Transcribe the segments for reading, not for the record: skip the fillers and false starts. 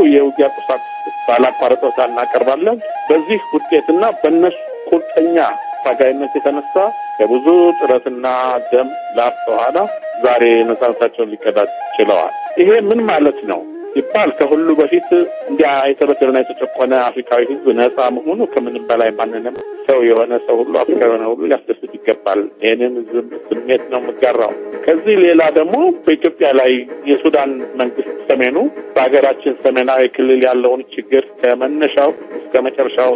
የውጊያ ቁሳቁስ ባላቋረጠው እናቀርባለን። በዚህ ውጤትና በእነሱ ቁርጠኛ ታጋይነት የተነሳ ከብዙ ጥረትና ደም ላብ በኋላ ዛሬ ነጻነታቸውን ሊቀዳጅ ችለዋል። ይሄ ምን ማለት ነው ሲባል ከሁሉ በፊት እንዲያ የተበደለና የተጨቆነ አፍሪካዊ ሕዝብ ነጻ መሆኑ ከምንም በላይ ማንንም ሰው የሆነ ሰው ሁሉ፣ አፍሪካዊ የሆነ ሁሉ ሊያስደስት ይገባል። ይህንን ስሜት ነው የምጋራው። ከዚህ ሌላ ደግሞ በኢትዮጵያ ላይ የሱዳን መንግስት ሰሜኑ በሀገራችን ሰሜናዊ ክልል ያለውን ችግር ከመነሻው እስከ መጨረሻው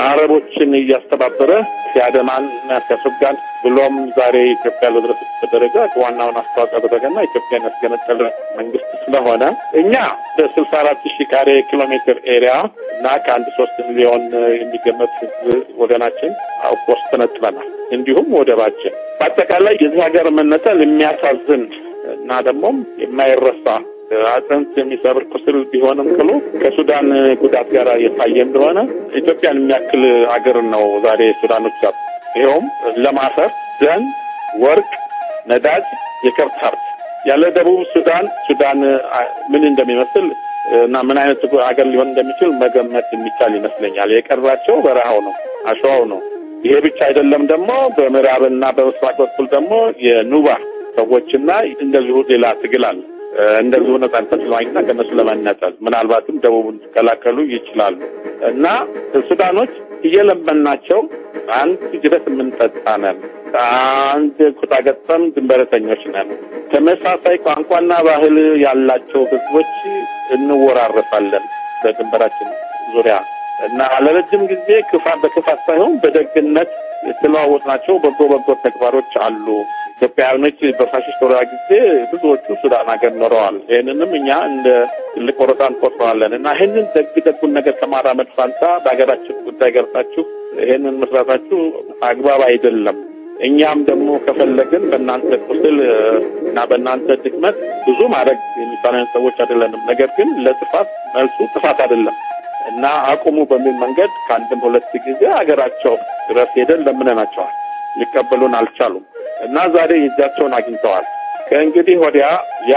አረቦችን እያስተባበረ ሲያደማን እና ሲያስወጋን ብሎም ዛሬ ኢትዮጵያ ለደረሰበት ደረጃ ዋናውን አስተዋጽኦ ያደረገና ኢትዮጵያን ያስገነጠለ መንግስት ስለሆነ፣ እኛ በ64,000 ካሬ ኪሎ ሜትር area እና ከአንድ 3 ሚሊዮን የሚገመት ህዝብ ወገናችን of course ተነጥለናል። እንዲሁም ወደባችን፣ በአጠቃላይ የዚህ ሀገር መነጠል የሚያሳዝን እና ደግሞም የማይረሳ አጥንት የሚሰብር ቁስል ቢሆንም ቅሉ ከሱዳን ጉዳት ጋር የታየ እንደሆነ ኢትዮጵያን የሚያክል ሀገር ነው ዛሬ ሱዳኖች ጋር፣ ይኸውም ለም አፈር፣ ደን፣ ወርቅ፣ ነዳጅ፣ የከብት ሀብት ያለ ደቡብ ሱዳን፣ ሱዳን ምን እንደሚመስል እና ምን አይነት ሀገር ሊሆን እንደሚችል መገመት የሚቻል ይመስለኛል። የቀራቸው በረሃው ነው፣ አሸዋው ነው። ይሄ ብቻ አይደለም፣ ደግሞ በምዕራብና በምስራቅ በኩል ደግሞ የኑባ ሰዎችና እንደዚሁ ሌላ ትግል አለ። እንደዚሁ ነጻነት ለማግኘትና ከእነሱ ለመነጠል ምናልባትም ደቡብን ሊቀላቀሉ ይችላሉ። እና ሱዳኖች እየለመናቸው አንድ ጅረት የምንጠጣ ነን፣ አንድ ኩታ ገጠም ድንበረተኞች ነን፣ ተመሳሳይ ቋንቋና ባህል ያላቸው ህዝቦች እንወራረሳለን በድንበራችን ዙሪያ እና ለረጅም ጊዜ ክፋት በክፋት ሳይሆን በደግነት የተለዋወጥናቸው በጎ በጎ ተግባሮች አሉ። ኢትዮጵያውያኖች በፋሽስት ወረራ ጊዜ ብዙዎቹ ሱዳን ሀገር ኖረዋል። ይህንንም እኛ እንደ ትልቅ ወረታ እንቆጥረዋለን። እና ይህንን ደግ ደጉን ነገር ከማራመድ ፋንታ በሀገራችን ጉዳይ ገብታችሁ ይህንን መስራታችሁ አግባብ አይደለም። እኛም ደግሞ ከፈለግን በእናንተ ቁስል እና በእናንተ ድክመት ብዙ ማድረግ የሚሳነን ሰዎች አይደለንም። ነገር ግን ለጥፋት መልሱ ጥፋት አይደለም እና አቁሙ በሚል መንገድ ከአንድም ሁለት ጊዜ ሀገራቸው ድረስ ሄደን ለምነናቸዋል። ሊቀበሉን አልቻሉም እና ዛሬ የእጃቸውን አግኝተዋል። ከእንግዲህ ወዲያ ያ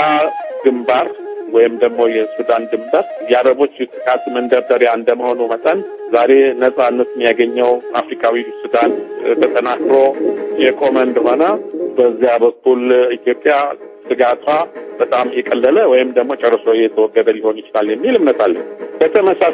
ግንባር ወይም ደግሞ የሱዳን ድንበር የአረቦች ጥቃት መንደርደሪያ እንደመሆኑ መጠን ዛሬ ነጻነት የሚያገኘው አፍሪካዊ ሱዳን ተጠናክሮ የቆመ እንደሆነ በዚያ በኩል ኢትዮጵያ ስጋቷ በጣም የቀለለ ወይም ደግሞ ጨርሶ የተወገደ ሊሆን ይችላል የሚል እምነት አለ። በተመሳሳይ